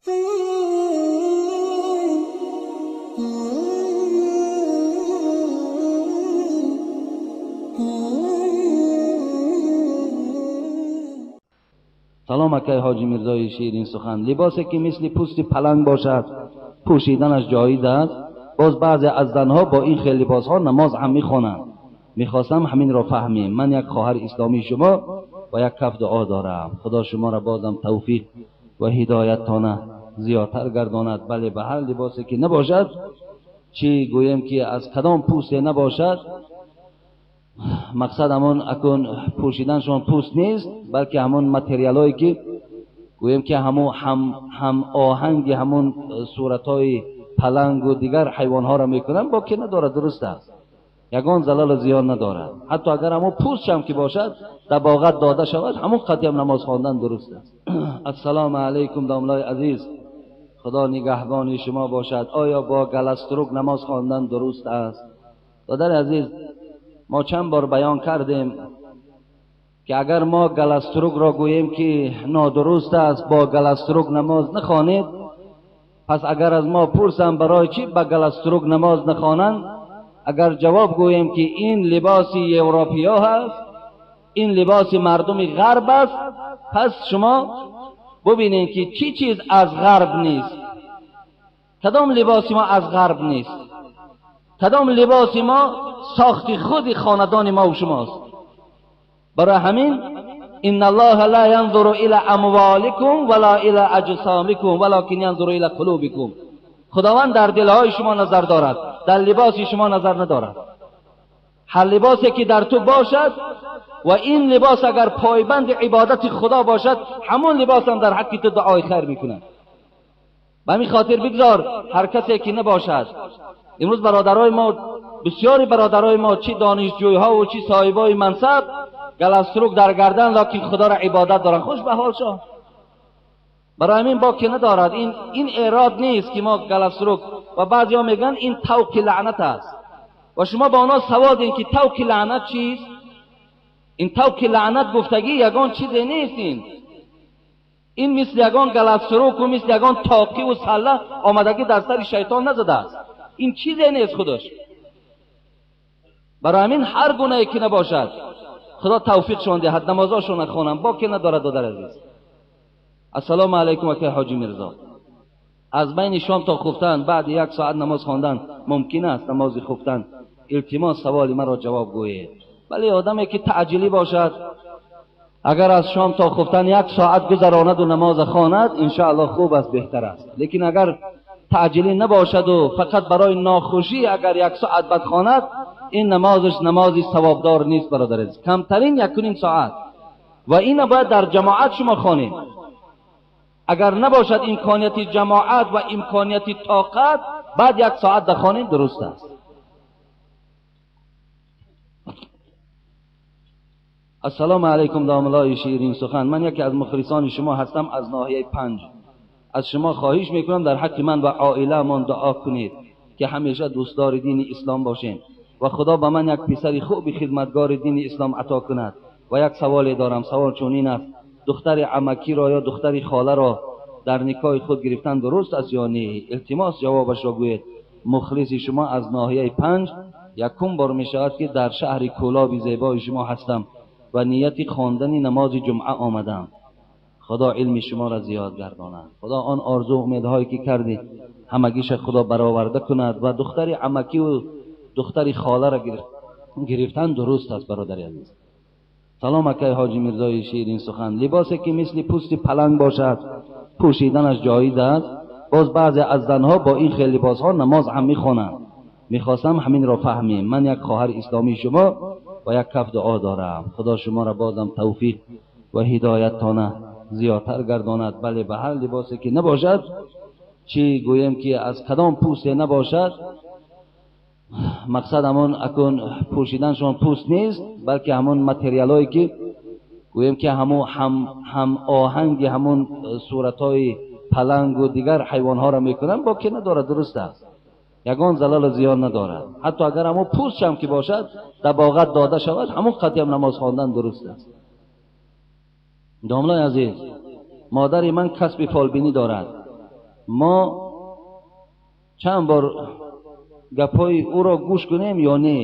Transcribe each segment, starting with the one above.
Салом акай Ҳоҷи Мирзои ширин сухан. Либосе ки мисли пӯсти паланг бошад, пӯшиданаш ҷоиз аст? Боз баъзе аз занҳо бо ин хел либосҳо намоз ҳам мехонанд. Мехостам ҳаминро фаҳмем. Ман як хоҳари исломии шумо ва як каф дуо дорам. Худо шуморо бозам тавфиқ ва ҳидояттона зиёдтар гардонад. Бале, ба ҳар либосе ки набошад, чӣ гӯем ки аз кадом пӯсте набошад, мақсад ҳамон акун пӯшиданшон пӯст нест, балки ҳамон материалҳое ки гӯем ки ҳамон ҳам оҳанги ҳамон суратҳои палангу дигар ҳайвонҳоро мекунанд, бо ки надорад, дуруст аст, ягон залалу зиён надорад. Ҳатто агар ҳамон пӯстшам ки бошад, дабоғат дода шавад, ҳамон қатъи ҳам намоз хондан дуруст аст. Ассалому алайкум домлаи азиз, худо нигаҳбони шумо бошад. Оё бо галаструк намоз хондан дуруст аст? Додари азиз, мо чанд бор баён кардем ки агар мо галаструкро гӯем ки нодуруст аст, бо галаструк намоз нахонед, пас агар аз мо пурсанд барои чӣ ба галаструк намоз нахонанд, агар ҷавоб гӯем ки ин либоси европиё ҳаст, ин либоси мардуми ғарб аст, пас шумо бубинед ки чӣ чиз аз ғарб нест, кадом либоси мо аз ғарб нест, кадом либоси мо сохти худи хонадони мо ва шумост. Барои ҳамин инна аллоҳа ла янзуру ила амволикум вала ила аҷсомикум валакин янзуру ила қулубикум. Худованд дар дилҳои шумо назар дорад, дар либоси шумо назар надорад. Ҳар либосе ки дар ту бошад ва ин либос агар пойбанди ибодати худо бошад, ҳамон либос ҳам дар ҳаққи ту дуои хайр мекунад. Ба ҳамин хотир бигзор ҳар касе ки набошад. Имрӯз бародарои мо, бисёри бародарои мо, чӣ донишҷӯйҳову чӣ соҳибои мансаб, галаструк дар гардан, локин худоро ибодат доранд. Хуш ба ҳолшон. Барои ҳамин боке надорад. Ин эрод нест ки мо галаструк, ва баъзеҳо мегӯянд ин тавқи лаънат аст. Ва шумо ба онҳо савол диҳед ки тавқи лаънат чист? Ин тавқи лаънат гуфтагӣ ягон чизе нест. Ин мисли ягон галаструку мисли ягон тоқиву салла омадагӣ дар сари шайтон назадааст. Ин чизе нест худаш. Барои ҳамин ҳар гунае ки набошад, худо тавфиқшон диҳад, намозҳошонро хонанд, боке надорад. Додар азиз, ассалому алайкум акай Ҳоҷи Мирзо. Аз байни шом то хуфтан баъди як соат намоз хондан мумкин аст? Намози хуфтан, илтимос саволи маро ҷавоб гӯед. Бале, одаме ки таъҷилӣ бошад, агар аз шом то хуфтан як соат гузаронаду намоз хонад, иншоаллоҳ хуб аст, беҳтар аст. Лекин агар таъҷилӣ набошаду фақат барои нохушӣ агар як соат бад хонад, ин намозаш намози савобдор нест, бародар азиз. Камтарин якуним соат, ва ина бояд дар ҷамоат шумо хонед. Агар набошад имконияти ҷамоат ва имконияти тоқат, баъд як соат дахонед, дуруст аст. Ассалому алайкум домлаи ширин сухан. Ман яке аз мухлисони шумо ҳастам аз ноҳияи Панҷ. Аз шумо хоҳиш мекунам дар ҳаққи ман ва оиламон дуо кунед ки ҳамеша дӯстдори дини ислом бошем ва худо ба ман як писари хуби хидматгори дини ислом ато кунад. Ва як саволе дорам. Савол чунин аст: духтари амакиро ё духтари холаро дар никоҳи худ гирифтан дуруст аст ё не? Илтимос ҷавобашро гӯед. Мухлиси шумо аз ноҳияи Панҷ. Якум бор мешавад ки дар шаҳри Кӯлоби зебои шумо ҳастам ва нияти хондани намози ҷумъа омадам. Худо илми шуморо зиёд гардонад. Худо он орзу умедҳое ки кардед ҳамагиша худо бароварда кунад. Ва духтари амакиву духтари холаро гирифтан дуруст аст, бародари азиз. Салом акай Ҳоҷи Мирзои ширин сухан. Либосе ки мисли пӯсти паланг бошад, пӯшиданаш ҷоиз аст? Боз баъзе аз занҳо бо ин хел либосҳо намоз ҳам мехонанд. Мехостам ҳаминро фаҳмем. Ман як хоҳари исломии шумо ва як каф дуо дорам. Худо шуморо бозам тавфиқ ва ҳидояттона зиёдтар гардонад. Бале, ба ҳар либосе ки набошад, чӣ гӯем ки аз кадом пӯсте набошад, мақсад ҳамон акун пӯшиданшон пӯст нест, балки ҳамон материалҳое ки гӯем ки ҳамон ҳам оҳанги ҳамон суратҳои палангу дигар ҳайвонҳоро мекунанд, боке надорад, дуруст аст, ягон залалу зиён надорад. Ҳатто агар ҳамон пӯстшам ки бошад, дабоғат дода шавад, ҳамон қатъи ҳам намоз хондан дуруст аст. Домлаи азиз, модари ман касби фолбинӣ дорад. Мо чанд бор гапҳои ӯро гӯш кунем ё не?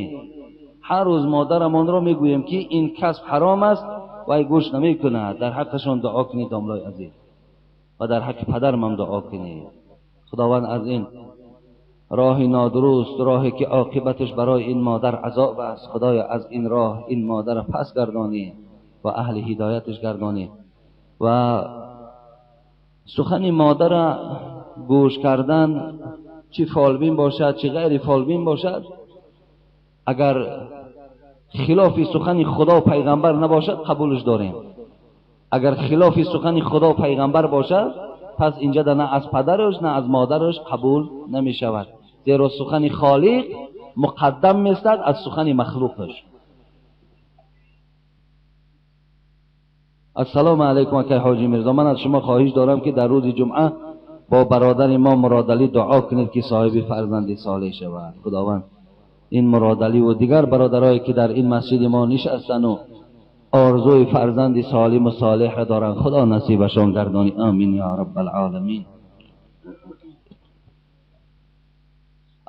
Ҳар рӯз модарамонро мегӯем, ки ин касб ҳаром аст, вай гӯш намекунад. Дар ҳаққашон дуо кунед, домлои азиз, ва дар ҳаққи падарам дуо кунед. Худованд аз ин роҳи нодуруст, роҳе ки оқибаташ барои ин модар азоб аст, худоё аз ин роҳ ин модарро пас гардонӣ ва аҳли ҳидояташ гардонӣ. Ва сухани модарро гӯш кардан, чӣ фолбин бошад, чӣ ғайри фолбин бошад, агар хилофи сухани худо ва пайғамбар набошад, қабулаш дорем. Агар хилофи сухани худо ва пайғамбар бошад, пас инҷа на аз падараш, на аз модараш қабул намешавад. Зеро сухани холиқ муқаддам местад аз сухани махлуқаш. Ассалому алайкум акай ҳоҷи Мирзо, ман аз шумо хоҳиш дорам, ки дар рӯзи ҷумъа бо бародари мо Муродалӣ дуо кунед, ки соҳиби фарзанди солеҳ шавад. Худованд ин Муродалӣ ва дигар бародарое ки дар ин масҷиди мо нишастанд ва орзуи фарзанди солиму солеҳро доранд, худо насибашон гардонӣ. Амин ё раббалъоламин.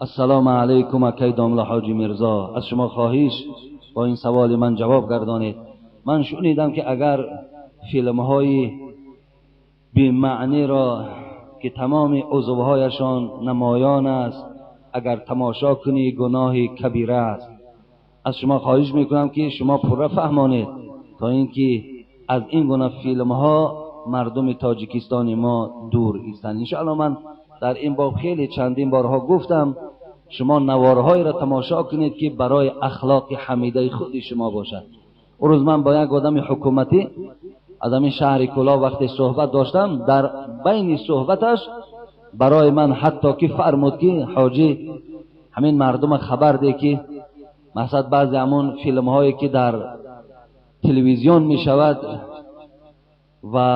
Ассалому алайкум акай домла ҳоҷи Мирзо, аз шумо хоҳиш бо ин саволи ман ҷавоб гардонед. Ман шунидам, ки агар филмҳои бемаъниро, ки тамоми узвҳояшон намоён аст, агар тамошо кунӣ, гуноҳи кабира аст. Аз шумо хоҳиш мекунам, ки шумо пурра фаҳмонед, то ин ки аз ин гуна филмҳо мардуми тоҷикистони мо дур истанд. Иншоалло ман дар ин боб хеле чандин борҳо гуфтам, шумо наворҳоеро тамошо кунед, ки барои ахлоқи ҳамидаи худи шумо бошад. Он рӯз ман бо як одами ҳукуматӣ аз ҳамин шаҳри Кӯлоб вақте суҳбат доштам, дар байни суҳбаташ барои ман ҳатто ки фармуд, ки ҳоҷӣ, ҳамин мардума хабар де, ки масалан баъзе ҳамон филмҳое ки дар телевизион мешавад ва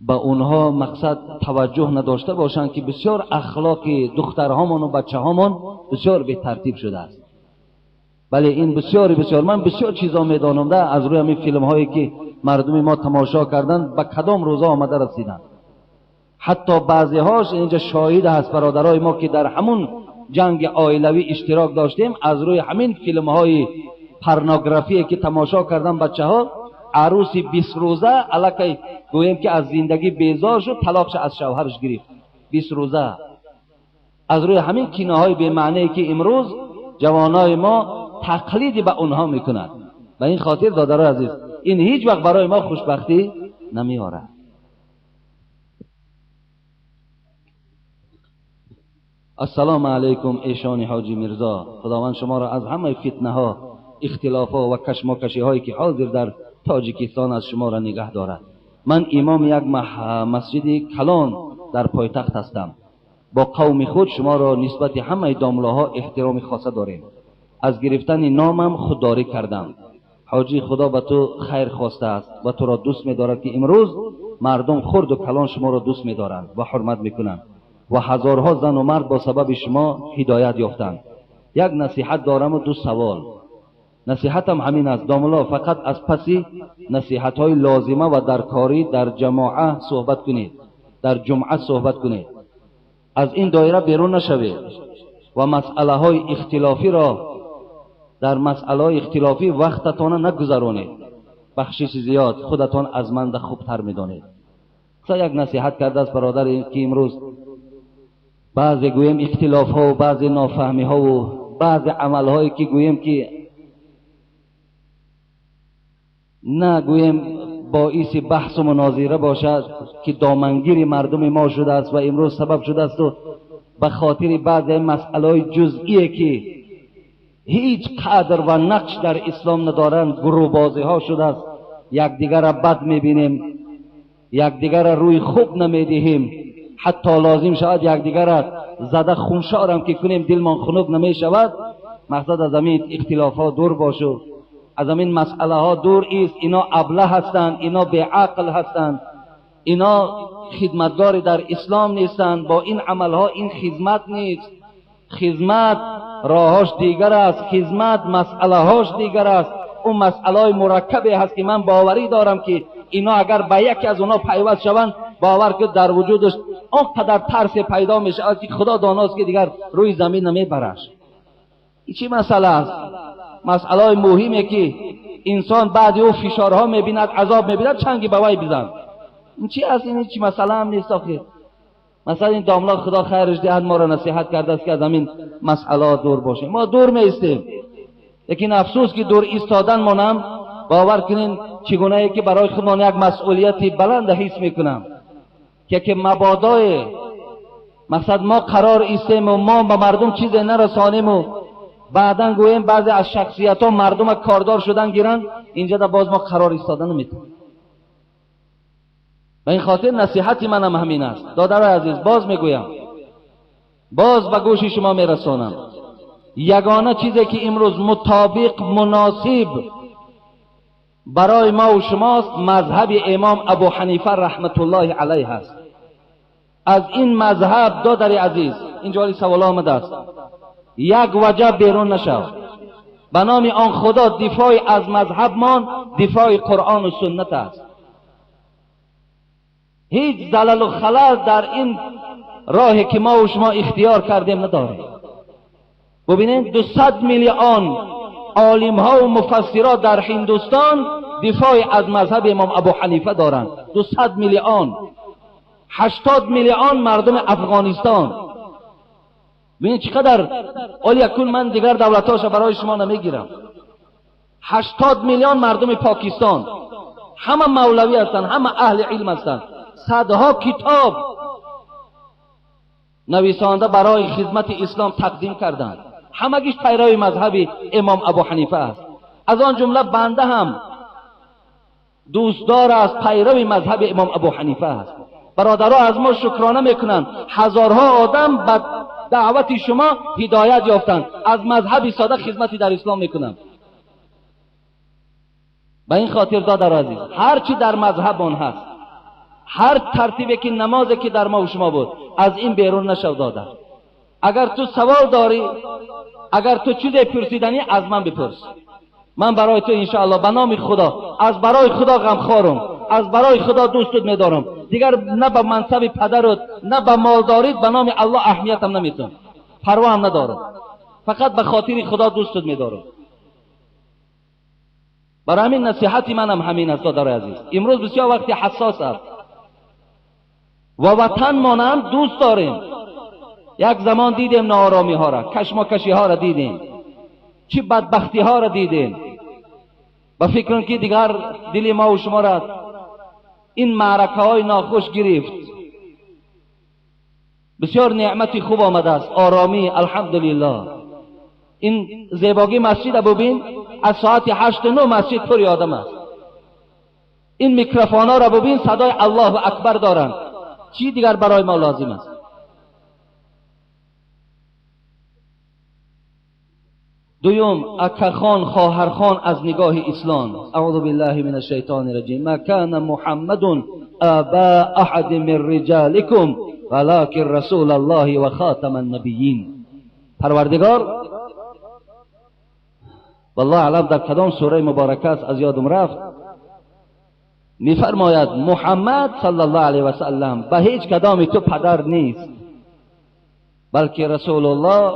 ба онҳо мақсад таваҷҷӯҳ надошта бошанд, ки бисёр ахлоқи духтарҳомон ва бачаҳомон бисёр бетартиб шудааст. Бале, ин бисёр бисёр ман бисёр чизо медонам да аз рӯи ҳамин филмҳое ки мардуми мо тамошо карданд, ба кадом рӯза омада расиданд. Ҳатто баъзеҳош инҷа шоҳид ҳаст, бародарои мо ки дар ҳамун ҷанги оилавӣ иштирок доштем, аз рӯи ҳамин филмҳои порнографие ки тамошо кардан бачаҳо, арӯси 20 рӯза аллакай гӯем ки аз зиндагӣ безор шуд, талоқша аз шавҳараш гирифт. 20 рӯза аз рӯи ҳамин киноҳои бемаъние ки имрӯз ҷавонои мо тақлиди ба онҳо мекунад. Ба ин хотир, додарои азиз, ин ҳеҷ вақт барои мо хушбахтӣ намеорад. Ассалому алайкум эшони ҳоҷи Мирзо, худованд шуморо аз ҳамаи фитнаҳо, ихтилофҳо ва кашмокашиҳое ки ҳозир дар тоҷикистон аз шуморо нигаҳ дорад. Ман имоми як масҷиди калон дар пойтахт ҳастам. Бо қавми худ шуморо нисбати ҳамаи домлаҳо эҳтироми хоса дорем. Аз гирифтани номам худдорӣ кардам. Ҳоҷӣ, худо ба ту хайр хостааст ва туро дӯст медорад, ки имрӯз мардум хурду калон шуморо дӯст медоранд ва ҳурмат мекунанд ва ҳазорҳо зану мард бо сабаби шумо ҳидоят ёфтанд. Як насиҳат дораму ду савол. Насиҳатам ҳамин аст, домло, фақат аз паси насиҳатҳои лозима ва даркорӣ дар ҷамоа суҳбат кунед, дар ҷумъа суҳбат кунед. Аз ин доира берун нашавед ва масъалаҳои ихтилофиро дар масъалаҳои ихтилофӣ вақтатона нагузаронед. Бахшиши зиёд, худатон аз манда хубтар медонед. Як насиҳат кардааст бародаре, ки имрӯз баъзе гӯем ихтилофҳо ва баъзе нофаҳмиҳо ва баъзе амалҳое ки гӯем ки на гӯем боиси баҳсу мунозира бошад, ки домангири мардуми мо шудааст ва имрӯз сабаб шудааст ба хотири баъзе масъалаҳои ҷузъие ки ҳеҷ қадр ва нақш дар ислом надоранд, гурӯҳбозиҳо шудааст. Якдигарро бад мебинем, якдигарро рӯи хуб намедиҳем, ҳатто лозим шавад якдигарро зада хуншорам ки кунем, дилмон хунук намешавад. Мақсад аз ҳамин ихтилофҳо дур бошу, аз ҳамин масъалаҳо дур ист. Ино аблаҳ ҳастанд, ино беақл ҳастанд, ино хидматгори дар ислом нестанд. Бо ин амалҳо ин хизмат нест. Хизмат роҳаш дигар аст, хизмат масъалаҳош дигар аст. Он масъалаҳои мураккабе ҳаст, ки ман боварӣ дорам, ки ино агар ба яке аз онҳо пайваст шаванд, باور که در وجودش آنقدر ترس پیدا میشه که خدا داناست که دیگر روی زمین نمیبرش. این چی مسئله است؟ مسئله مهمه که انسان بعد او فشارها میبیند، عذاب میبیند، چنگی به وی بزن. این چی است؟ این چی مسئله هم نیست آخه. مثلا این داملا خدا خیرش دهد ما را نصیحت کرده است که از همین مسئله دور باشیم. ما دور میایستیم، لیکن افسوس که دور ایستادن مانم باور کنین چگونه ای که برای خودمان یک مسئولیت بلند حس میکنم که مبادای مقصد ما قرار ایستیم و ما به مردم چیز نرسانیم و بعدا گوییم بعضی از شخصیت ها مردم کاردار شدن گیرن، اینجا در باز ما قرار ایستادن نمیتونیم. به این خاطر نصیحت منم همین است دادر عزیز. باز میگویم، باز به گوش شما میرسانم، یگانه چیزی که امروز مطابق مناسب برای ما و شماست مذهب امام ابو حنیفه رحمت الله علیه است. از این مذهب دادر عزیز اینجا سوال آمده است، یک وجب بیرون نشو. به نام آن خدا دفاع از مذهبمان دفاع قرآن و سنت است. هیچ زلل و خلل در این راه که ما و شما اختیار کردیم نداریم. ببینید 200 میلیون عالم ها و مفسرها در هندوستان دفاع از مذهب امام ابو حنیفه دارند. 200 میلیون، 80 میلیون مردم افغانستان. ببینید چقدر. ولی من دیگر دولت‌هاش برای شما نمیگیرم. 80 میلیون مردم پاکستان همه مولوی هستند، همه اهل علم هستند. صدها کتاب نویسانده برای خدمت اسلام تقدیم کردند، همگیش پیرو مذهب امام ابو حنیفه است. از آن جمله بنده هم دوستدار است، پیرو مذهب امام ابو حنیفه است. برادرها از ما شکرانه میکنند، هزارها آدم به دعوت شما هدایت یافتند، از مذهب ساده خدمتی در اسلام میکنند. به این خاطر دادر عزیز، هر چی در مذهب آن هست، هر ترتیبی که نمازی که در ما و شما بود، از این بیرون نشو دادر. اگر تو سوال داری، اگر تو چیزی پرسیدنی از من بپرس، من برای تو انشاءالله به نام خدا، از برای خدا غمخوارم، از برای خدا دوستت میدارم، دیگر نه به منصب پدرت نه به مالداریت به نام الله اهمیتم نمیتونم، پروا هم ندارم، فقط به خاطر خدا دوستت میدارم. برای همین نصیحت منم همین است دادر عزیز. امروز بسیار وقتی حساس است و وطن مانم دوست داریم. یک زمان دیدیم ناآرامی ها را، کشماکشی ها را دیدیم، چی بدبختی ها را دیدیم. با فکر که دیگر دل ما و شما را این معرکه های ناخوش گرفت. بسیار نعمتی خوب آمده است، آرامی، الحمدلله. این زیباگی مسجد ببین، از ساعت 8 و 9 مسجد پر آدم است. این میکروفون ها را ببین، صدای الله اکبر دارند. چی دیگر برای ما لازم است؟ دوم، اکخان خواهرخان از نگاه اسلام. اعوذ بالله من الشیطان الرجیم. ما کان محمد ابا احد من رجالکم ولکن رسول الله و خاتم النبیین. پروردگار والله اعلم در کدام سوره مبارکه است، از یادم رفت، میفرماید محمد صلی الله علیه و سلم به هیچ کدامی تو پدر نیست، بلکه رسول الله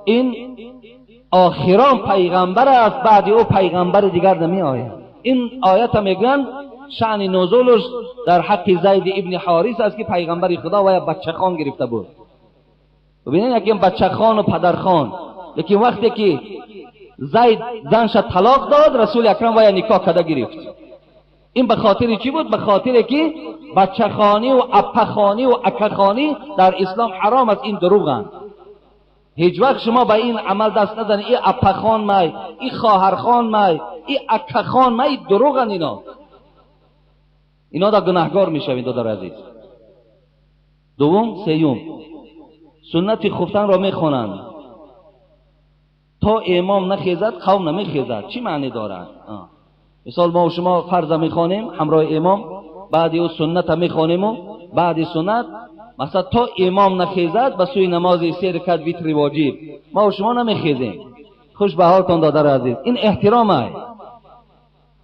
این آخران پیغمبر است، بعد او پیغمبر دیگر نمی آید. این آیت میگن شأن نزولش در حق زید ابن حارث است که پیغمبر خدا و یا بچه خان گرفته بود. ببینید یکی بچه خان و پدر خان، لیکن وقتی که زید زنش طلاق داد، رسول اکرم و یا نکاح کرده گرفت. این به خاطر چی بود؟ به خاطر که بچه خانی و اپخانی و اکخانی در اسلام حرام است. این دروغند. هیچ وقت شما به این عمل دست نزنید. این اپخان می، این خواهرخان می، این اکخان می، دروغن اینا. اینا دا گناهگار میشوید دادر عزیز. دوم، سیوم، سنت خفتن را میخوانند تا امام نخیزد قوم نمیخیزد. چی معنی دارد؟ مثال ما و شما فرض میخوانیم همراه امام، بعد او سنت میخوانیم و بعد سنت مثلا تا امام نخیزد به سوی نماز سه رکعت ویتر واجب، ما و شما نمیخیزیم. خوش به حالتان دادر عزیز. این احترام است،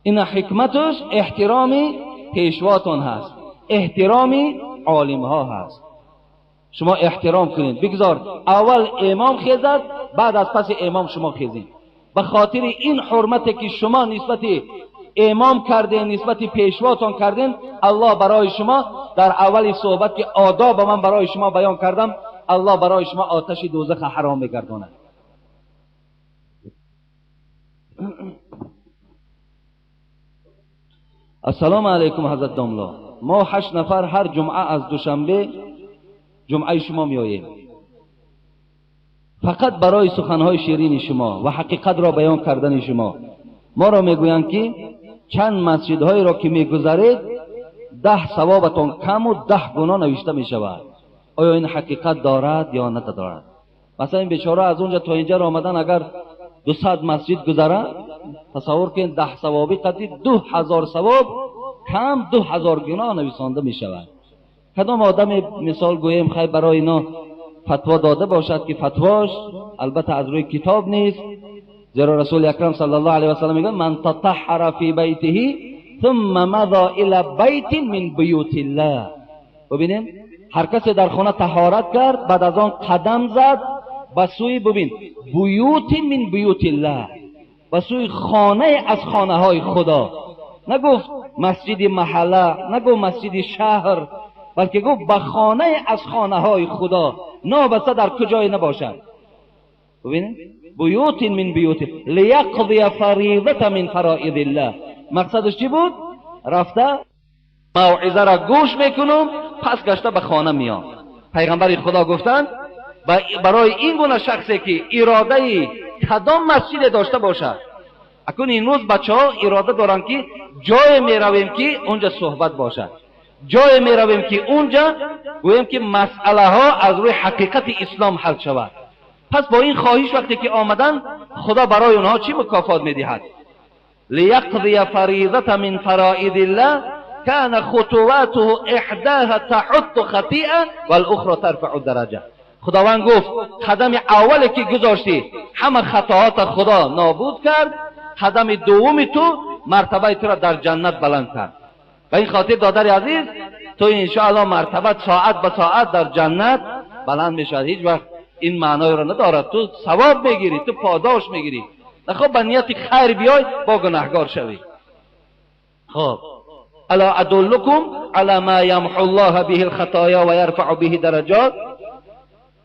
این حکمتش احترام پیشواتان هست. احترام عالم ها هست. شما احترام کنید، بگذار اول امام خیزد، بعد از پس امام شما خیزید. به خاطر این حرمت که شما نسبت امام کردین، نسبت پیشواتان کردین، الله برای شما در اول صحبت که آداب من برای شما بیان کردم، الله برای شما آتش دوزخ حرام میگرداند. السلام علیکم حضرت داملا، ما 8 نفر هر جمعه از دوشنبه جمعه شما میآییم، فقط برای سخنهای شیرین شما و حقیقت را بیان کردن شما. ما را میگویند که چند مسجدهایی را که میگذرید 10 ثوابتان کم و 10 گناه نوشته میشود. آیا این حقیقت دارد یا ندارد؟ مثلا این بیچاره از اونجا تا اینجا آمدن، اگر 200 مسجد گذرد، تصور کنید 10 ثوابی قدی 2000 ثواب کم 2000 گناه نویسانده میشود. کدام آدم مثال گوییم خیر برای اینا فتوا داده باشد که فتواش البته از روی کتاب نیست، زیرا رسول اکرم صلی الله علیه و سلم میگه من تطهر فی بیته ثم مضى الى بیت من بیوت الله. ببینیم هر کسی در خانه طهارت کرد، بعد از آن قدم زد به سوی، ببین، بیوت من بیوت الله، به سوی خانه از خانه های خدا. نگفت مسجد محله، نگفت مسجد شهر، بلکه گفت به خانه از خانه های خدا، نابسته در کجای نباشد. ببینید بیوت من بیوت لیقضی فریضة من فرائض الله. مقصدش چی بود؟ رفته موعظه را گوش میکنم، پس گشته به خانه میام. پیغمبر خدا گفتند برای این گونه شخصی که اراده کدام مسجد داشته باشد. اکنون این روز بچه ها اراده دارند که جای میرویم که اونجا صحبت باشد، جای میرویم که اونجا گوییم که مسئله ها از روی حقیقت اسلام حل شود. پس با این خواهش وقتی که آمدن، خدا برای اونها چی مکافات میدهد؟ لیقضی فریضة من فرائض الله كان خطواته احداها تحط خطیئه والاخرى ترفع درجه. خداوند گفت قدم اولی که گذاشتی همه خطاهات خدا نابود کرد، قدم دوم تو مرتبه تو را در جنت بلند کرد. به این خاطر دادر عزیز، تو انشاءالله مرتبه ساعت به ساعت در جنت بلند میشود. هیچ وقت این معنای را ندارد تو ثواب میگیری، تو پاداش میگیری. خب به نیت خیر بیای با گناهگار شوی. خب الا ادلکم علی ما یمحو الله به الخطایا و یرفع به درجات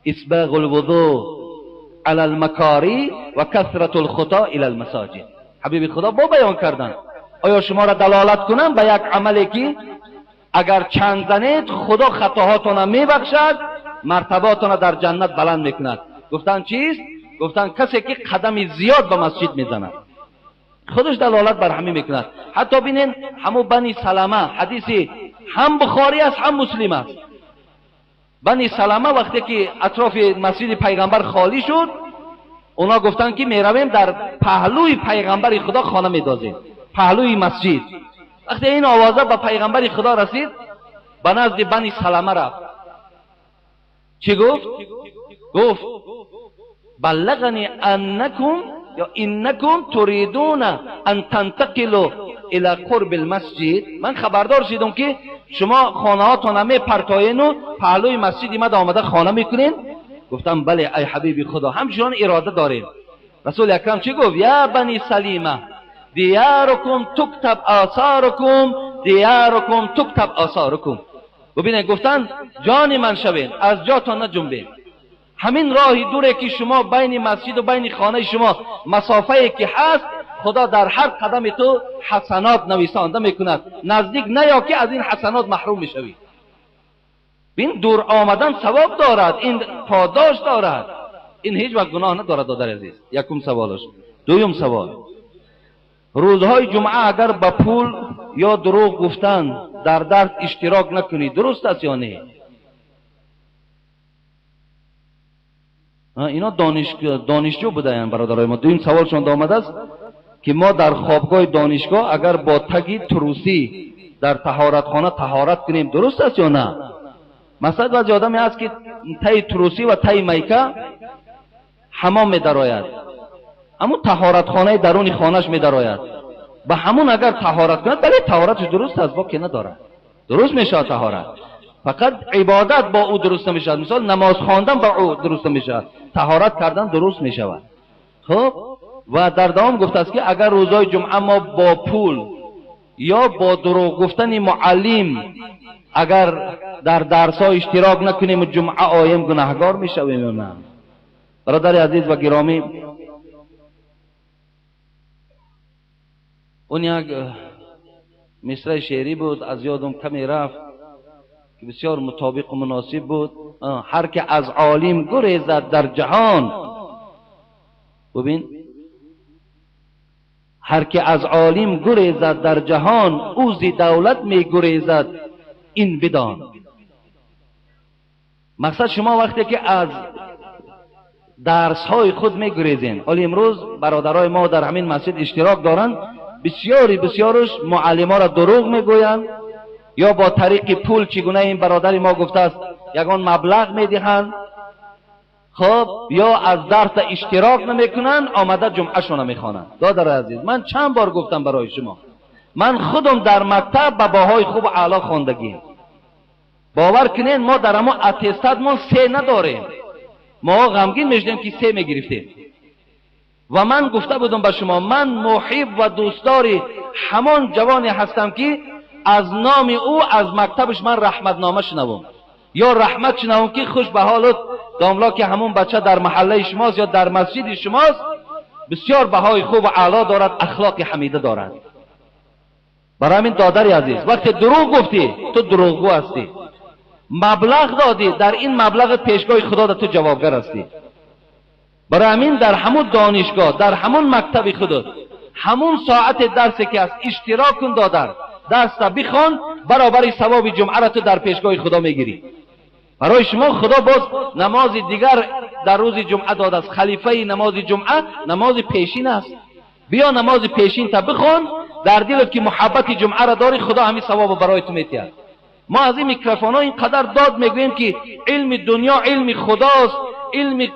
اسباغ الوضوء علی المکاری و کثرت الخطا الی المساجد. حبیب خدا با بیان کردن، آیا شما را دلالت کنم به یک عملی که اگر چند زنید خدا خطاهاتان میبخشد، مرتباتان در جنت بلند میکند؟ گفتن چیست؟ گفتن کسی که قدم زیاد به مسجد میزند. خودش دلالت بر همین میکند. حتی بینین همو بنی سلمه، حدیثی هم بخاری است هم مسلم است. بنی سلمه وقتی که اطراف مسجد پیغمبر خالی شد، اونا گفتن که میرویم در پهلوی پیغمبر خدا خانه میدازیم، پهلوی مسجد. وقتی این آوازه به پیغمبر خدا رسید، به نزد بنی سلمه رفت. چی گفت؟ گفت بلغنی انکم یا انکم تريدون ان تنتقلوا الى قرب المسجد. من خبردار شدم که شما خانه هاتون میپرتاین و پهلوی مسجد ما آمده خانه میکنین. گفتم بله ای حبیب خدا، همچنان اراده داریم. رسول اکرم چی گفت؟ یا بنی سلیمه دیارکم تکتب آثارکم، دیارکم تکتب آثارکم. ببینید گفتن جان من شوین، از جاتان نجنبین. همین راه دوره که شما بین مسجد و بین خانه شما مسافه که هست، خدا در هر قدم تو حسنات نویسانده میکند. نزدیک نیا که از این حسنات محروم میشوی. این دور آمدن ثواب دارد، این پاداش دارد، این هیچ وقت گناه ندارد. دادر عزیز، یکم سوالش. دوم سوال، روزهای جمعه اگر با پول یا دروغ گفتن در درس اشتراک نکنی درست است یا نه؟ اینا دانشجو بودن برادرای ما. دویم سوالشون آمده است که ما در خوابگاه دانشگاه اگر با تگی تروسی در طهارتخانه طهارت کنیم درست است یا نه؟ مثلا بعضی آدمی هست که تای تروسی و تای میکه حمام میدراید، اما طهارتخانه درون خانهش میدراید، به همون اگر طهارت کند بله طهارتش درست است، باکی ندارد. Дуруст мешавад таҳорат. Фақат ибодат бо ӯ дуруст намешавад. Мисол намоз хондан бо ӯ дуруст намешавад. Таҳорат кардан дуруст мешавад. Хуб, ва дар давом гуфтааст ки агар рӯзҳои ҷумъа мо бо пул ё бо дурӯғ гуфтани муаллим агар дар дарсҳо иштирок накунем ва ҷумъа оем гунаҳгор мешавем ё на? Бародари азиз ва гиромӣ, он як мисраи шеърӣ буд, аз ёдам каме рафт, ки бисёр мутобиқу муносиб буд. Ҳар ки аз олим гурезад дар ҷаҳон, бубин, ҳар ки аз олим гурезад дар ҷаҳон, ӯ зи давлат мегурезад, ин бидон. Мақсад шумо вақте ки аз дарсҳои худ мегурезен, ҳоло имрӯз бародарои мо дар ҳамин масҷид иштирок доранд, бисёри бисёраш муаллиморо дурӯғ мегӯянд ё бо тариқи пул, чӣ гуна ин бародари мо гуфтааст, ягон маблағ медиҳанд, хоб, ё аз дарса иштирок намекунанд, омада ҷумъашона мехонанд. Додари азиз, ман чанд бор гуфтам барои шумо, ман худам дар мактаб ба баҳои хуб аъло хондагием. Бовар кунед, мо дар ҳамон аттестатмон се надорем. Мо ғамгин мешудем ки се мегирифтем. Ва ман гуфта будам ба шумо, ман муҳиб ва дӯстдори ҳамон ҷавоне ҳастам ки аз номи ӯ аз мактабаш ман раҳматнома шунавам ё раҳмат шунавам ки хуш ба ҳолат домло ки ҳамон бача дар маҳаллаи шумост ё дар масҷиди шумост, бисёр баҳои хуб ва аъло дорад, ахлоқи ҳамида дорад. Барои ҳамин додари азиз, вақте дурӯғ гуфтӣ, ту дурӯғгӯ ҳастӣ. Маблағ додӣ, дар ин маблағ пешгоҳи худо ту ҷавобгар ҳастӣ. Барои ҳамин дар ҳамун донишгоҳ, дар ҳамун мактаби худат, ҳамун соати дарсе ки аст иштирок кун додар, дарса бихон, баробари савоби ҷумъаро ту дар пешгоҳи худо мегирӣ. Барои шумо худо боз намози дигар дар рӯзи ҷумъа додааст. Халифаи намози ҷумъа намози пешин аст. Биё намози пешинта бихон, дар дилат ки муҳаббати ҷумъаро дорӣ, худо ҳамин савобро барои ту метиҳад. Мо аз ин микрофонҳо ин қадар дод мегӯем ки илми дунё илми худост, илми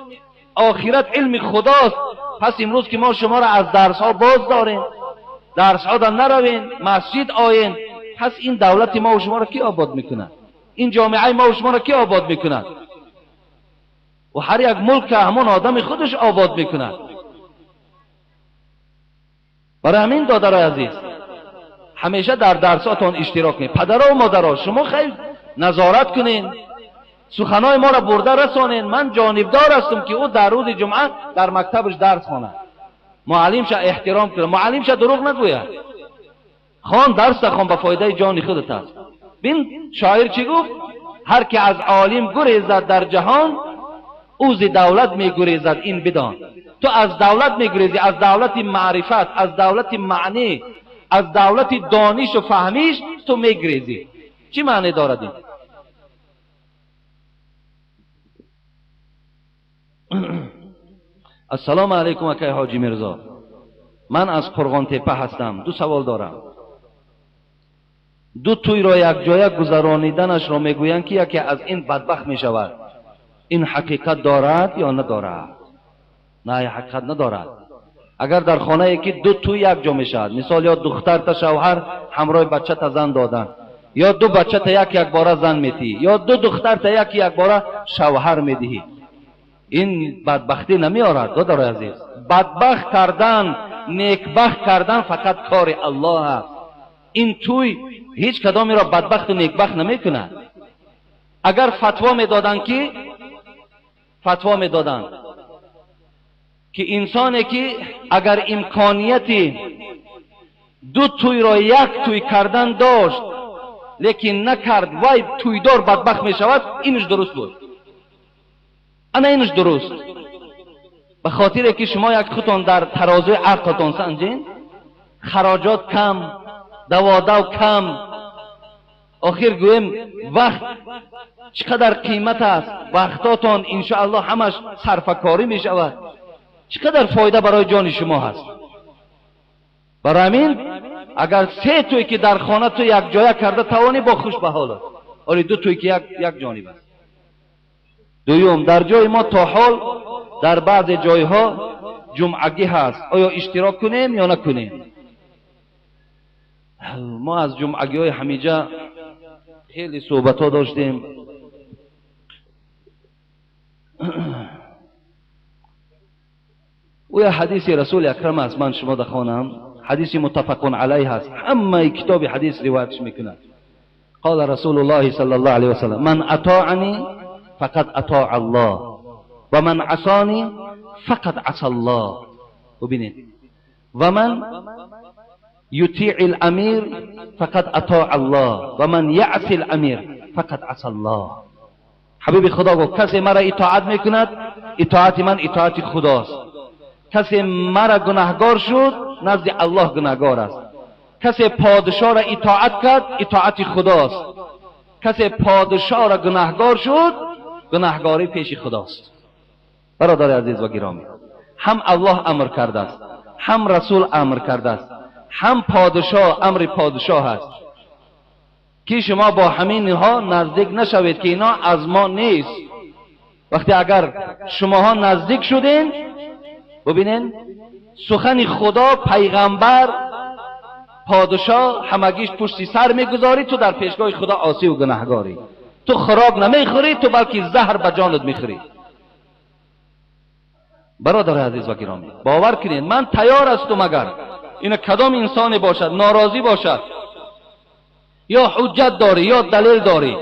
охират илми худост. Пас имрӯз ки мо шуморо аз дарсҳо боз дорем, дарсҳо да наравем, масҷид оем, пас ин давлати мо шуморо ки обод мекунад? Ин ҷомеаи мо шуморо ки обод мекунад? Ва ҳар як мулк ҳамон одами худаш обод мекунад. Барои ҳамин додарои азиз, ҳамеша дар дарсотон иштирок кунед. Падаро ва модаро, шумо хеле назорат кунед, суханои моро бурда расонед. Ман ҷонибдор ҳастам ки ӯ дар рӯзи ҷумъа дар мактабаш дарс хонад, муаллимша эҳтиром кунад, муаллимша дурӯғ нагӯяд. Хон, дарса хон, ба фоидаи ҷони худат аст. Бин, шоир чӣ гуфт? Ҳар ки аз олим гурезад дар ҷаҳон, ӯ зи давлат мегурезад, ин бидон. Ту аз давлат мегурезӣ, аз давлати маърифат, аз давлати маънӣ, аз давлати донишу фаҳмиш ту мегурезӣ. Чӣ маъне дорад ин? Ассалому алайкум акай ҳоҷи Мирзо, ман аз Қурғонтепа ҳастам. Ду савол дорам. Ду тӯйро якҷоя гузарониданашро мегӯянд ки яке аз ин бадбахт мешавад. Ин ҳақиқат дорад ё надорад? На, ҳақиқат надорад. Агар дар хонае ки ду тӯй якҷо мешавад, мисол ё духтарта шавҳар ҳамроҳи бачата зан додан, ё ду бачата як якбора зан медиҳӣ, ё ду духтарта як якбора шавҳар медиҳӣ, ин бадбахтӣ намеорад. Додарои азиз, бадбахт кардан, некбахт кардан фақат кори Аллоҳ аст. Ин тӯй ҳеҷ кадомеро бадбахту некбахт намекунад. Агар фатво медоданд ки инсоне ки агар имконияти ду тӯйро як тӯй кардан дошт, лекин накард, вай тӯйдор бадбахт мешавад, инаш дуруст буд. Ана инаш дуруст. Ба хотире ки шумо як худтон дар тарозуи ақлтон санҷин, хароҷот кам, даводав кам, охир гӯем вақт чӣ қадар қимат аст, вақтотон иншоаллоҳ ҳамаш сарфакорӣ мешавад, чӣ қадар фоида барои ҷони шумо ҳаст. Барои ҳамин агар се тӯй ки дар хона ту якҷоя карда тавонӣ, бо хуш ба ҳолат. Оли ду тӯй ки як ҷониб аст. Дуюм, дар ҷои мо то ҳол дар баъзе ҷойҳо ҷумъагӣ ҳаст. Оё иштирок кунем ё накунем? Мо аз ҷумъагиҳои ҳамиҷа Хеле суҳбатҳо доштем. Ӯ як ҳадиси расули акрам аст, ман шумо дохонам. Ҳадиси муттафақун алайҳ аст, ҳамаи китоби ҳадис ривоятш мекунад. قال رسول الله صلى الله عليه وسلم: من اطاعنی فقد اطاع الله و من عصانی فقد عصى الله. ببینید، و من یطیع الامیر فقد اطاع الله و من یعصی الامیر فقد عصى الله. حبیب خدا گفت کسی مرا اطاعت میکند، اطاعت من اطاعت خداست. کسی مرا گناهگار شد، نزد الله گناهگار است. کسی پادشاه را اطاعت کرد، اطاعت خداست. کسی پادشاه را گناهگار شد، گناهگاری پیش خداست. برادر عزیز و گرامی، هم الله امر کرده است، هم رسول امر کرده است، هم پادشاه امر پادشاه است که شما با همین ها نزدیک نشوید که اینا از ما نیست. وقتی اگر شماها نزدیک شدین، ببینین سخن خدا، پیغمبر، پادشاه همگیش پشتی سر میگذاری، تو در پیشگاه خدا عاصی و گناهگاری. تو خوراک نمیخوری، تو بلکه زهر به جانت میخوری. برادر عزیز و گرامی، باور کنید من تیار هستم اگر این کدام انسانی باشد، ناراضی باشد، یا حجت داری یا دلیل داری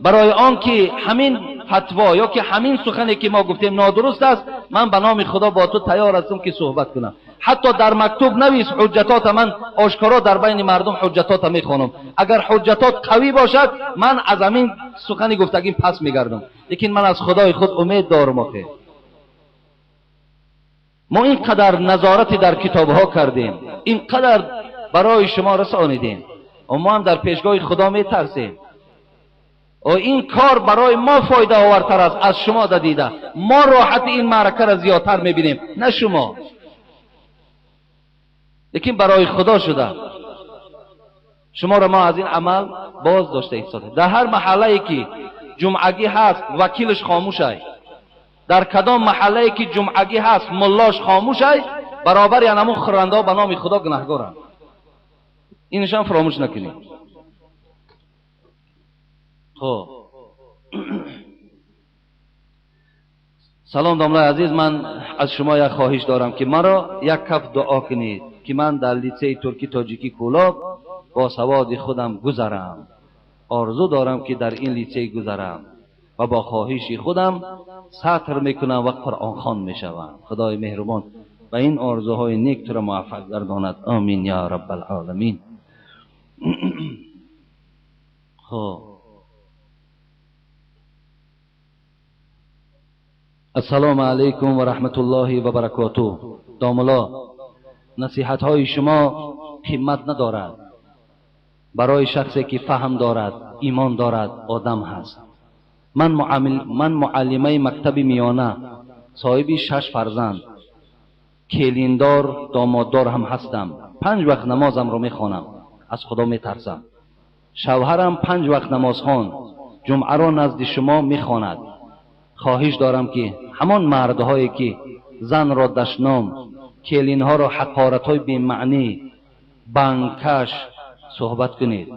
برای آنکه همین فتوا یا که همین سخنی که ما گفتیم نادرست است، من به نام خدا با تو تیار هستم که صحبت کنم. حتی در مکتوب نویس حجتات، من آشکارا در بین مردم حجتات میخوانم. اگر حجتات قوی باشد، من از همین سخنی گفتگی پس میگردم، لیکن من از خدای خود امید دارم. آخه ما اینقدر نظارتی در کتابها کردیم، اینقدر برای شما رسانیدیم و ما هم در پیشگاه خدا میترسیم و این کار برای ما فایده آورتر است از شما دیده. ما راحت این معرکه را زیادتر میبینیم، نه شما. لیکن برای خدا شده شما را ما از این عمل باز داشته ایستاده. در هر محله که جمعگی هست وکیلش خاموشه، در کدام محله که جمعگی هست ملاش خاموشه، برابر یعنی همون خورنده به نام خدا گناهگارن. اینش هم فراموش نکنید. خب سلام داملای عزیز، من از شما یک خواهش دارم که مرا یک کف دعا کنید که من در لیسه ترکی تاجیکی کولاب با سواد خودم گذرم. آرزو دارم که در این لیسه گذرم و با خواهش خودم سطر میکنم و قرآن خوان میشوم. خدای مهربان و این آرزوهای نیک تو را موفق گرداند. آمین یا رب العالمین. خب السلام علیکم و رحمت الله و برکاته. داملا، نصیحت های شما قیمت ندارد برای شخصی که فهم دارد، ایمان دارد، آدم هست. من معلمه مکتب میانه، صاحب 6 فرزند، کلیندار، داماددار هم هستم. 5 وقت نمازم رو میخوانم، از خدا میترسم. شوهرم 5 وقت نماز خوان، جمعه را نزد شما میخواند. خواهش دارم که همان مردهایی که زن را دشنام، کلینها را حقارت‌های بی‌معنی، بنکش صحبت کنید.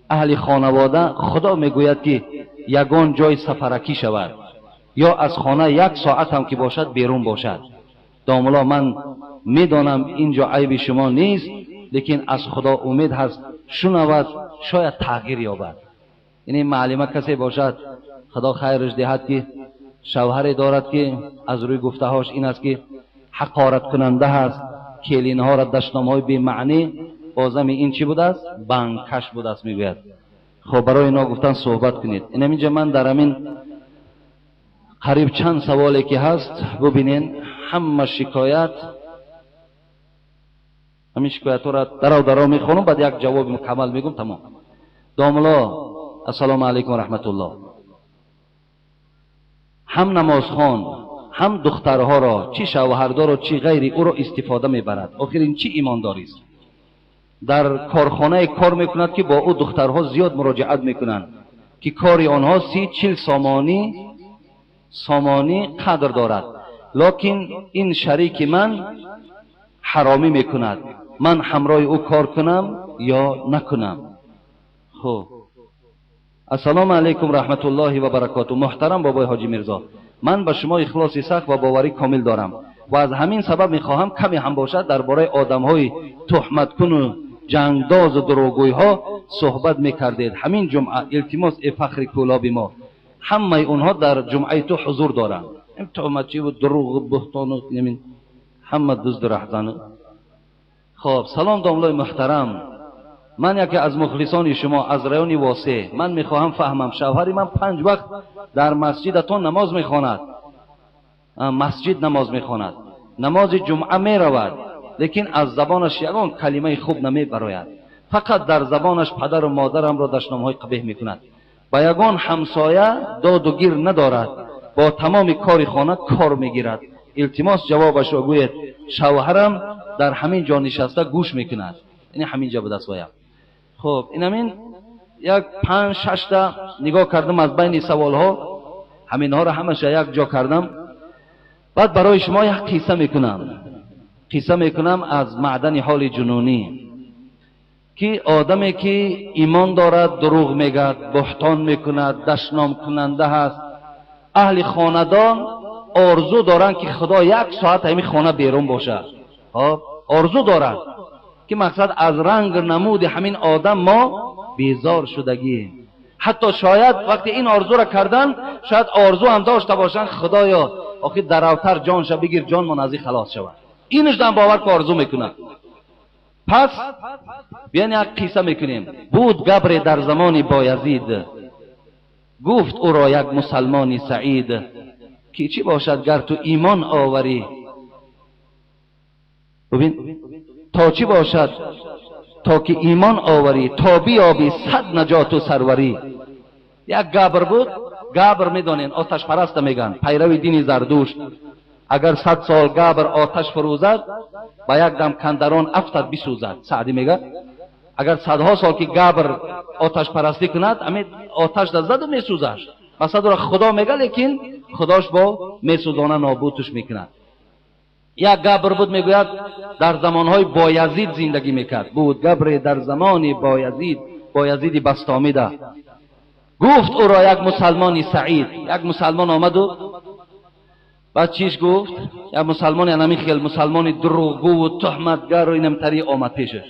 اهل خانواده خدا میگوید که یگان جای سفرکی شود یا از خانه 1 ساعت هم که باشد بیرون باشد. داملا من میدانم اینجا عیب شما نیست، لیکن از خدا امید هست شنود شاید تغییر یابد. یعنی معلمه کسی باشد خدا خیرش دهد که شوهری دارد که از روی گفتهاش این است که حقارت کننده هست، کلینها را دشنامهای بی معنی، بازم این چی بوده است؟ بنکش بوده است میگوید. خب برای اینا گفتن صحبت کنید. این اینجا من در همین قریب چند سوالی که هست ببینین، همه شکایت، همین شکایت ها را درو درو میخونم، بعد یک جواب مکمل میگم تمام. داملا السلام علیکم و رحمت الله. هم نمازخوان هم دخترها را، چی شوهردار و چی غیری، او را استفاده میبرد. آخر این چی ایمانداری است؟ در کارخانه کار میکند که با او دخترها زیاد مراجعت میکنند که کاری آنها 30-40 سامانی قدر دارد، لکن این شریک من حرامی میکند، من همراه او کار کنم یا نکنم؟ خب Ассалому алайкум раҳматуллоҳи ва баракоту. Муҳтарам бобои ҳоҷи Мирзо, ман ба шумо ихлоси сахт ва боварӣ комил дорам ва аз ҳамин сабаб мехоҳам каме ҳам бошад дар бораи одамҳои туҳматкуну ҷангдозу дурӯғгӯйҳо суҳбат мекардед. Ҳамин ҷумъа илтимос, э фахри кӯлоби мо, ҳамаи онҳо дар ҷумъаи ту ҳузур доранд. Туҳматчиву дурӯғу буҳтону ҳама дузду раҳзану. Хоб, салом домлои муҳтарам, ман яке аз мухлисони шумо аз райони Восеъ. Ман мехоҳам фаҳмам, шавҳари ман 5 вақт дар масҷидатон намоз мехонад, масҷид намоз мехонад, намози ҷумъа меравад, лекин аз забонаш ягон калимаи хуб намебарояд. Фақат дар забонаш падару модарамро дашномҳои қабеҳ мекунад. Ба ягон ҳамсоя доду гир надорад, бо тамоми кори хона кор мегирад. Илтимос ҷавобашро гӯед. Шавҳарам дар ҳамин ҷо нишаста гӯш мекунад. Ин ҳамин ҷо будаст воя. Хоб, инамин як 5-6 та нигоҳ кардам аз байни саволҳо, ҳаминҳоро ҳамаша як ҷо кардам. Баъд барои шумо як қисса мекунам. Қисса мекунам аз маъдани ҳоли ҷунунӣ, ки одаме ки имон дорад дурӯғ мегӯяд, буҳтон мекунад, дашномкунанда ҳаст. Аҳли хонадон орзу доранд ки худо як соат ҳамин хона берун бошад. Хоб, орзу доранд ки мақсад аз ранг намуди ҳамин одам мо безор шудагием. Ҳатто шояд вақте ин орзуро кардан, шояд орзу ҳам дошта бошанд, худоё охир даравтар ҷонша бигир, ҷонмон аз ин халос шавад. Инаш дам бовар ки орзу мекунад. Пас биён як қисса мекунем. Буд габре дар замони Боязид, гуфт ӯро як мусалмони саид, ки чӣ бошад гар ту имон оварӣ? Бибин, то чӣ бошад то ки имон оварӣ, то биёбӣ 100 наҷоту сарварӣ. Як габр буд, габр медонен, оташпараста мегӯянд, пайрави дини Зардушт. Агар 100 сол габр оташ фурӯзад, ба як дам кандарон афтад бисӯзад. Саъдӣ мегӯяд, агар садҳо сол ки габр оташпарастӣ кунад, ҳамин оташ заду месӯзад. Масалан ӯро худо мегӯяд, лекин худош бо месӯзона нобудш мекунад. Як габр буд, мегӯяд, дар замонҳои Боязид зиндагӣ мекард. Буд габре дар замони Боязид, Боязиди Бастомида. Гуфт ӯро як мусалмони саид. Як мусалмон омаду баъд чиш гуфт? Як мусалмони анамин хел мусалмони дурӯғгӯву туҳматгару инамтари омад пешаш,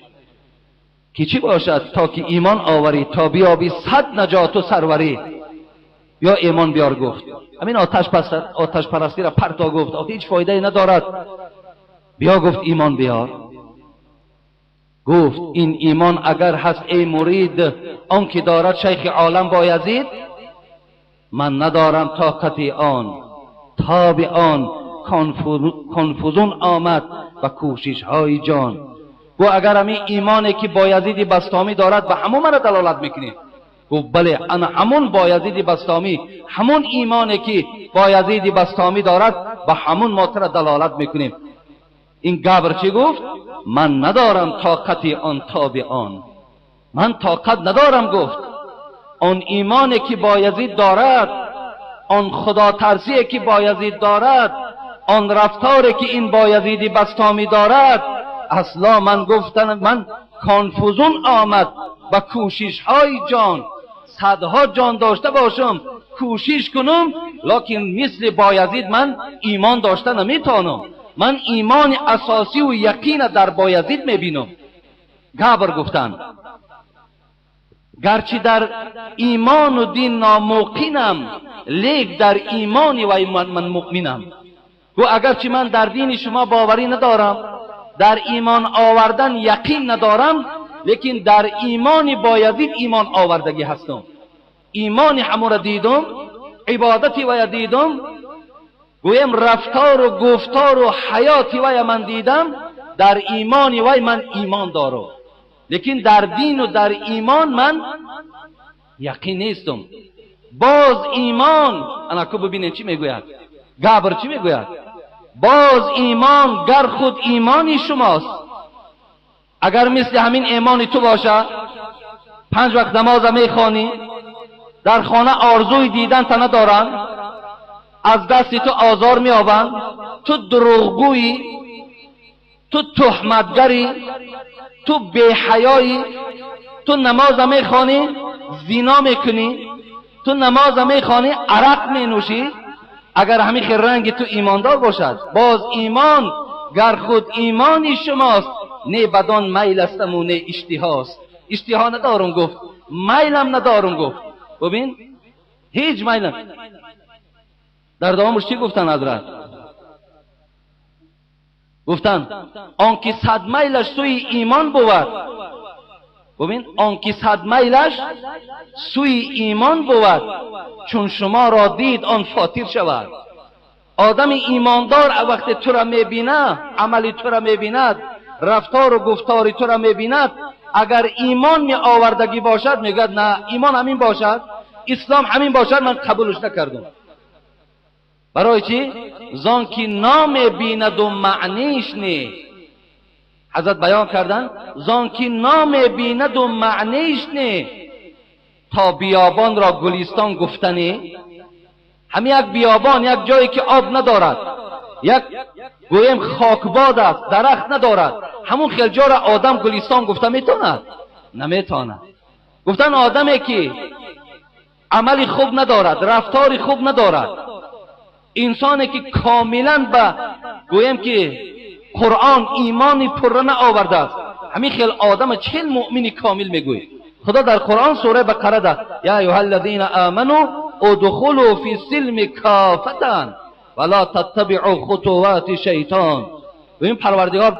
ки чӣ бошад то ки имон оварӣ, то биёбӣ 100 наҷоту сарварӣ. Биё имон биёр гуфт. Ҳамин оташпарастиро парто гуфт, охи ҳеҷ фоидае надорад. Биё гуфт имон биёр. Гуфт ин имон агар ҳаст эй мурид, он ки дорад шайхи олам Боязид, ман надорам тоқати он, тоби он конфузун омад ба кӯшишҳои ҷон. Гӯ агар ҳамин имоне ки Боязиди Бастомӣ дорад ба ҳамон мана далолат мекунӣ? Гуфт бале, ана ҳамон Боязиди Бастомӣ, ҳамон имоне ки Боязиди Бастомӣ дорад ба ҳамон мо тура далолат мекунем. Ин габр чӣ гуфт? Ман надорам тоқати он, тоби он, ман тоқат надорам. Гуфт он имоне ки Боязид дорад, он худотарсие ки Боязид дорад, он рафторе ки ин Боязиди Бастомӣ дорад, асло ман гуфтан ман конфузун омад ба кӯшишҳои ҷон. Садҳо ҷон дошта бошам, кӯшиш кунам, лекин мисли Боязид ман имон дошта наметавонам. Ман имони асосиву яқина дар Боязид мебинам. Габр гуфтанд, гарчи дар имону дин номуқинам, лек дар имони вай ман муъминам. Гӯ агарчи ман дар дини шумо боварӣ надорам, дар имон овардан яқин надорам, лекин дар имони Боязид имон овардагӣ ҳастам. Имони ҳамонро дидум, ибодати вая дидум, гӯем рафтору гуфтору ҳаёти вая ман дидам, дар имони вай ман имон дорам, лекин дар дину дар имон ман яқин нестам. Боз имон анаку бибинед чӣ мегӯяд габр, чӣ мегӯяд? Боз имон гар худ имони шумост, агар мисли ҳамин имони ту бошад, 5 вақт намоза мехонӣ, дар хона орзуи дидан та надоранд, аз дасти ту озор меёбанд, ту дурӯғгӯӣ, ту туҳматгарӣ, ту беҳаёӣ, ту намоза мехонӣ, зино мекунӣ, ту намоз мехонӣ, арақ менӯшӣ. Агар ҳамин хел ранги ту имондор бошад, боз имон гар худ имони шумост, не бадон майл астаму не иштиҳост. Иштиҳо надорум гуфт, майлам надорум гуфт. Бубин, ҳеҷ майлам. Дар давомаш чӣ гуфтанд ҳазрат? Гуфтанд он ки сад майлаш сӯи имон бувад. Бубин, он ки сад майлаш сӯи имон бувад, чун шуморо дид он фотир шавад. Одами имондор вақте тура мебинад, амали тура мебинад, рафтору гуфтори тура мебинад, агар имон меовардагӣ бошад, мегӯяд на, имон ҳамин бошад, ислом ҳамин бошад, ман қабулш накардам. Барои чӣ? Зон ки намебинаду маъниш не. Ҳазрат баён карданд, зон ки намебинаду маъниш не, то биёбонро гулистон гуфтанӣ. Ҳамин як биёбон, як ҷое ки об надорад, як гӯем хокбод аст, дарахт надорад, ҳамун хел ҷоро одам гулистон гуфта метавонад? Наметавонад. Гуфтан одаме ки амали хуб надорад, рафтори хуб надорад, инсоне ки комилан ба гӯем ки қуръон имони пурра наовардааст, ҳамин хел одама чил муъмини комил мегӯед. Худо дар қуръон сураи Бақара да я айюҳа аллазина аману удхулу фи силми кафатан ва ла таттабиъу хутувати шайтон. Бибин, Парвардигор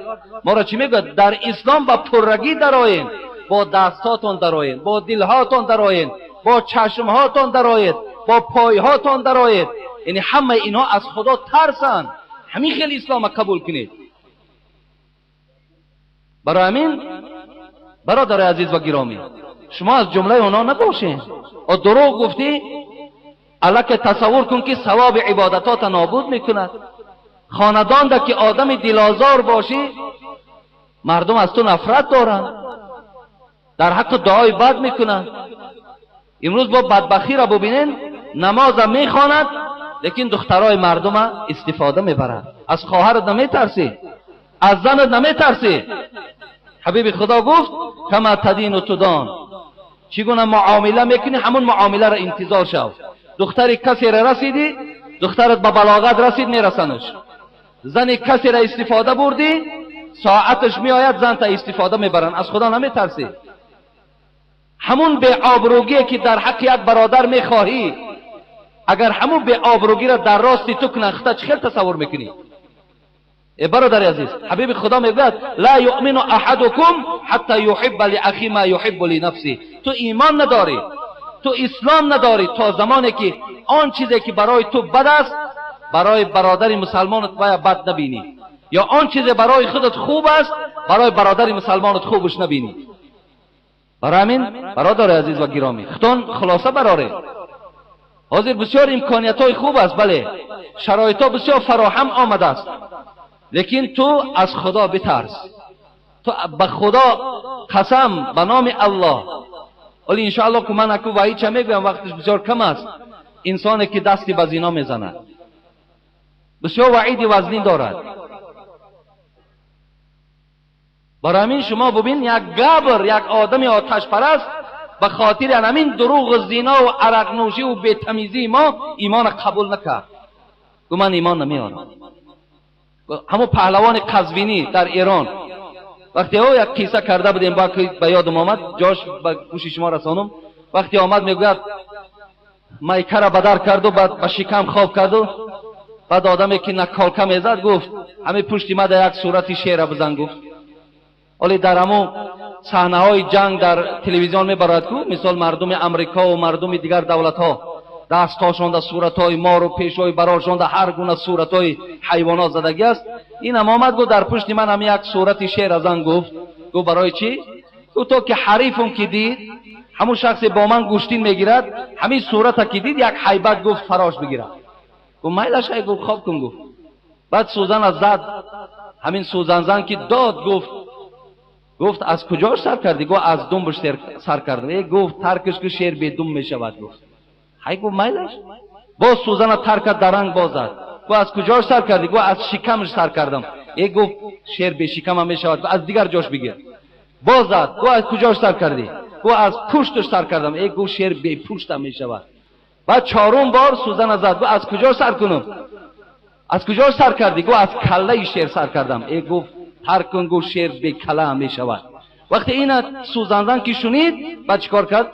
моро чӣ мегӯяд? Дар ислом ба пуррагӣ дароед, бо дастҳотон дароед, бо дилҳотон дароед, бо чашмҳотон дароед, бо пойҳотон дароед. Яъне ҳамаи инҳо аз Худо тарсанд. Ҳамин хел ислома қабул кунед. Барои ҳамин бародари азиз ва гиромӣ, шумо аз ҷумлаи онҳо набошед. О дурӯғ гуфтӣ, аллакай тасаввур кун ки савоби ибодатота нобуд мекунад. Хонадонда ки одами дилозор бошӣ, мардум аз ту нафрат доранд, дар ҳаққи дуои бад мекунанд. Имрӯз бо бадбахтиро бубинен, намоза мехонад, лекин духтарои мардума истифода мебарад. Аз хоҳарат наметарсӣ, аз занат наметарсӣ. Ҳабиби Худо гуфт кама тадину тудон, чӣ гуна муомила мекунӣ, ҳамон муомиларо интизор шав. Духтари касеро расидӣ, духтарат ба балоғат расид, мерасанаш. Зани касеро истифода бурдӣ, соаташ меояд, занта истифода мебаранд. Аз Худо наметарсӣ. Ҳамун беобрӯгие ки дар ҳаққи як бародар мехоҳӣ, агар ҳамун беобрӯгиро дар рости ту кунанд, худо чӣ хел тасаввур мекунӣ? Э бародари азиз, ҳабиби Худо мегӯяд ла юъмину аҳадукум ҳатта юҳибба лиахи ма юҳиббу линафси. Ту имон надорӣ, ту ислом надорӣ то замоне ки он чизе ки барои ту бад аст, барои бародари мусалмонат бояд бад набинӣ, ё он чизе барои худат хуб аст, барои бародари мусалмонат хубаш набинӣ. Барои ҳамин бародари азиз ва гиромӣ, худтон хулоса бароред. Ҳозир бисёр имкониятҳои хуб аст, бале, шароитҳо бисёр фароҳам омадааст, лекин ту аз Худо битарс. Ту ба Худо қасам, ба номи Аллоҳ. Вале иншоаллоҳ ки ман аку ваҳича мегӯям, вақташ бисёр кам аст. Инсоне ки дасти ба зино мезанад, бисёр ваиди вазнин дорад. Барои ҳамин шумо бубин, як габр, як одами оташпараст ба хотири ҳамин дурӯғу зинову арақнӯшиву бетамизии мо имона қабул накард. Гӯ ман имон намеорам. Ҳамон паҳлавони Қазвинӣ дар Эрон, вақте ӯ як қисса карда будем, ба ёдам омад, ҷош ба гӯши шумо расонум. Вақте омад мегӯяд майкара ба дар карду, ба шикам хоб карду, баъд одаме ки наколка мезад гуфт ҳамин пушти ма дар як сурати шера бизан гуфт. Оле дар ҳамон саҳнаҳои ҷанг дар телевизион мебарад ку, мисол мардуми Амрико ва мардуми дигар давлатҳо дастҳошонда суратҳои мору пешҳои барошонда ҳар гуна суратҳои ҳайвонот задагӣ аст. Инам омад гуфт дар пушти ман ҳам як сурати шер зан гуфт. Гуфт барои чӣ? Гуфт то ки ҳарифум ки дид, ҳамун шахсе бо ман гӯштин мегирад, ҳамин сурата ки дид як ҳайбат гуфт фарош бигирад. Гуфт майлаш ай, гуфт хоб кун гуфт. Баъд сӯзана зад, ҳамин сӯзанзан ки дод гуфт, гуфт аз куҷош сар кардӣ? Гуфт аз думбаш сар кардам. Э гуфт таркаш ки шер бедум мешавад гуфт. Ҳай гуфт майлаш. Боз сӯзана тар кард, даранг боз зад. Гуфт аз куҷош сар кардӣ? Гуфт аз шикамаш сар кардам. Э гуфт шер бешикамам мешавад, аз дигар ҷош бигир. Боз зад. Гуфт аз куҷош сар кардӣ? Гуфт аз пушташ сар кардам. Эй, гуфт шер бепушт ҳам мешавад. Баъд чорум бор сӯзана зад, гуфт аз куҷо сар кунам? Аз куҷо сар кардӣ? Гуфт аз каллаи шер сар кардам. Эй, гуфт тар кун, гуфт шер бекалла ҳам мешавад. Вақте ина сӯзанзан ки шунид, баъд чикор кард?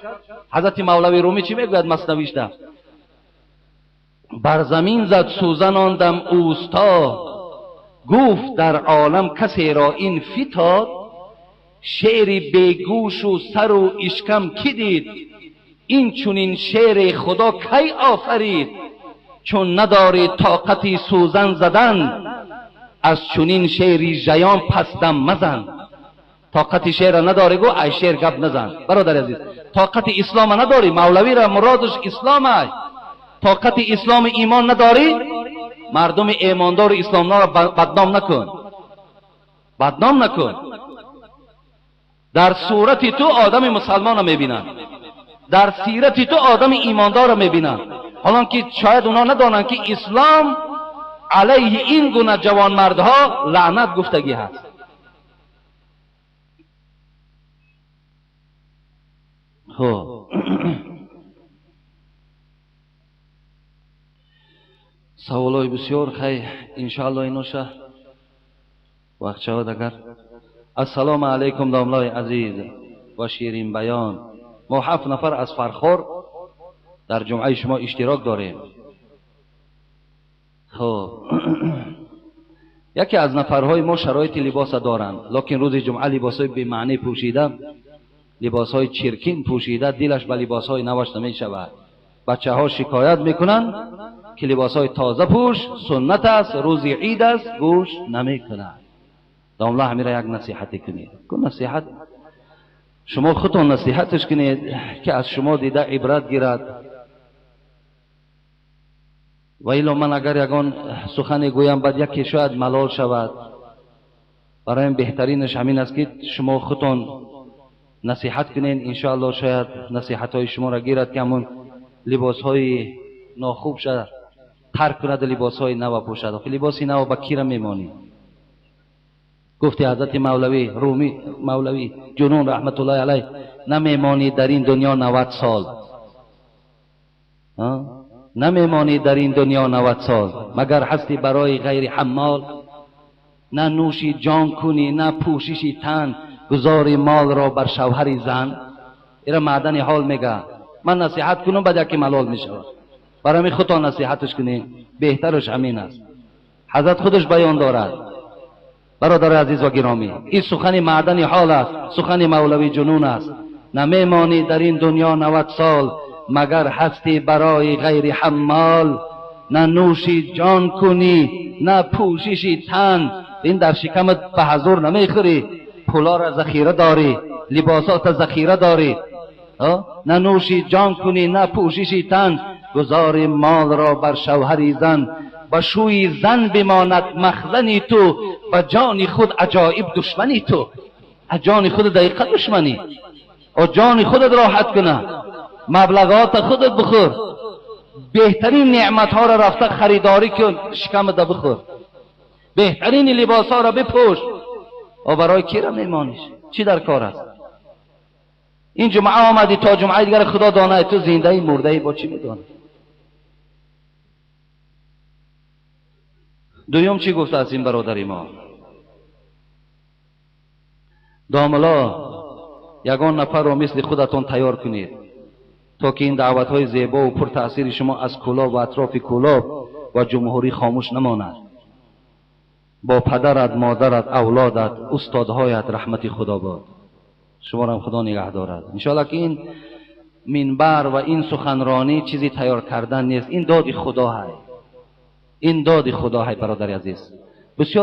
Ҳазрати Мавлави Румӣ чӣ мегӯяд маснавишда? Бар замин зад сӯзан он дам усто, гуфт дар олам касеро ин фитод, шери бегӯшу сару ишкам кӣ дид? Ин чунин шере худо кай офарид? Чун надорӣ тоқати сӯзан задан, аз чунин шери жаён пас дам мазан. Тоқати шера надорӣ, гу ай шер гап назан. Бародари азиз, тоқати ислома надорӣ, мавлавира муродаш ислом ай. Тоқати ислому имон надорӣ, мардуми имондору исломноро бадном накун, бадном накун. Дар сурати ту одами мусалмонро мебинанд, дар сирати ту одами имондорро мебинанд. Ҳолон ки шояд онҳо надонанд, ки ислом алайҳи ин гуна ҷавонмардҳо лаънат гуфтагӣ ҳаст. Хуб, саволҳои бисёр. Хай, иншоалло иноша вақт шавад агар. Ассалому алайкум, домлои азиз ва ширинбаён. Мо 7 нафар аз Фархор дар ҷумъаи шумо иштирок дорем. Хуб, яке аз нафарҳои мо шароити либоса доранд, лекин рӯзи ҷумъа либосҳои бемаънӣ пӯшида, либосҳои чиркин пӯшида, дилаш ба либосҳои наваш намешавад. Бачаҳо шикоят мекунанд, ки либосҳои тоза пӯш, суннат аст, рӯзи ид аст, гӯш намекунад. Домла, ҳамира як насиҳате кунед. Ку насиҳат шумо худтон насиҳаташ кунед, ки аз шумо дида ибрат гирад. Ва ило ман агар ягон сухане гӯям, баъд яке шояд малол шавад. Барои беҳтаринаш ҳамин аст, ки шумо худтон насиҳат кунед. Иншоалло шояд насиҳатҳои шуморо гирад, ки ҳамун либосҳои нохуб шад тарк кунад, либосҳои нава пӯшад. Охи либоси нава ба кира мемонӣ? Гуфти ҳазрати Мавлавӣ Румӣ, Мавлавӣ Ҷунун раҳматуллоҳи алайҳ, намемонӣ дар ин дунё 90 сол, намемонӣ дар ин дунё 90 сол, магар ҳасти барои ғайри ҳаммол. На нӯши ҷон кунӣ, на пӯшиши тан, гузори молро бар шавҳари зан. Ира маъдани ҳол мега. Ман насиҳат кунам, баъд яке малол мешавад. Барои ҳамин худтон насиҳаташ кунед, беҳтараш ҳамин аст. Ҳазрат худаш баён дорад. Бародари азиз ва гиромӣ, ин сухани маъдани ҳол аст, сухани Мавлави Ҷунун аст. Намемонӣ дар ин дунё 90 сол, магар ҳасти барои ғайри ҳаммол. На нӯши ҷон кунӣ, на пӯшиши тан. Ин дар шикамат ба ҳазур намехӯрӣ, пулоро захира дорӣ, либосота захира дорӣ. На нӯши ҷон кунӣ, на пӯшиши тан, гузори молро бар шавҳари зан. Ба шӯи зан бимонад махзани ту, ба ҷони худ аҷоиб душмани ту. Аз ҷони худ дақиқа душманӣ. О ҷони худат роҳат куна, маблағота худат бихӯр, беҳтарин неъматҳоро рафта харидорӣ кун, шикамата бихӯр, беҳтарин либосҳоро бипӯш. О барои кира мемониш? Чӣ дар кор аст? Ин ҷумъа омадӣ, то ҷумъаи дигар худо донад ту зиндаӣ мурдаӣ, бо чӣ медонӣ? Дуюм чӣ гуфтааст ин бародари мо? Домло, ягон нафарро мисли худатон тайёр кунед, то ки ин даъватҳои зебову пуртаъсири шумо аз Кӯлоб ва атрофи Кӯлоб ва ҷумҳурӣ хомӯш намонад. Бо падарат, модарат, авлодат, устодҳоят раҳмати худо бод. Шуморо худо нигаҳ дорад. Иншоалло ки ин минбар ва ин суханронӣ чизи тайёр кардан нест, ин доди худо ҳай, ин доди худо ҳай. Бародари азиз, бисёр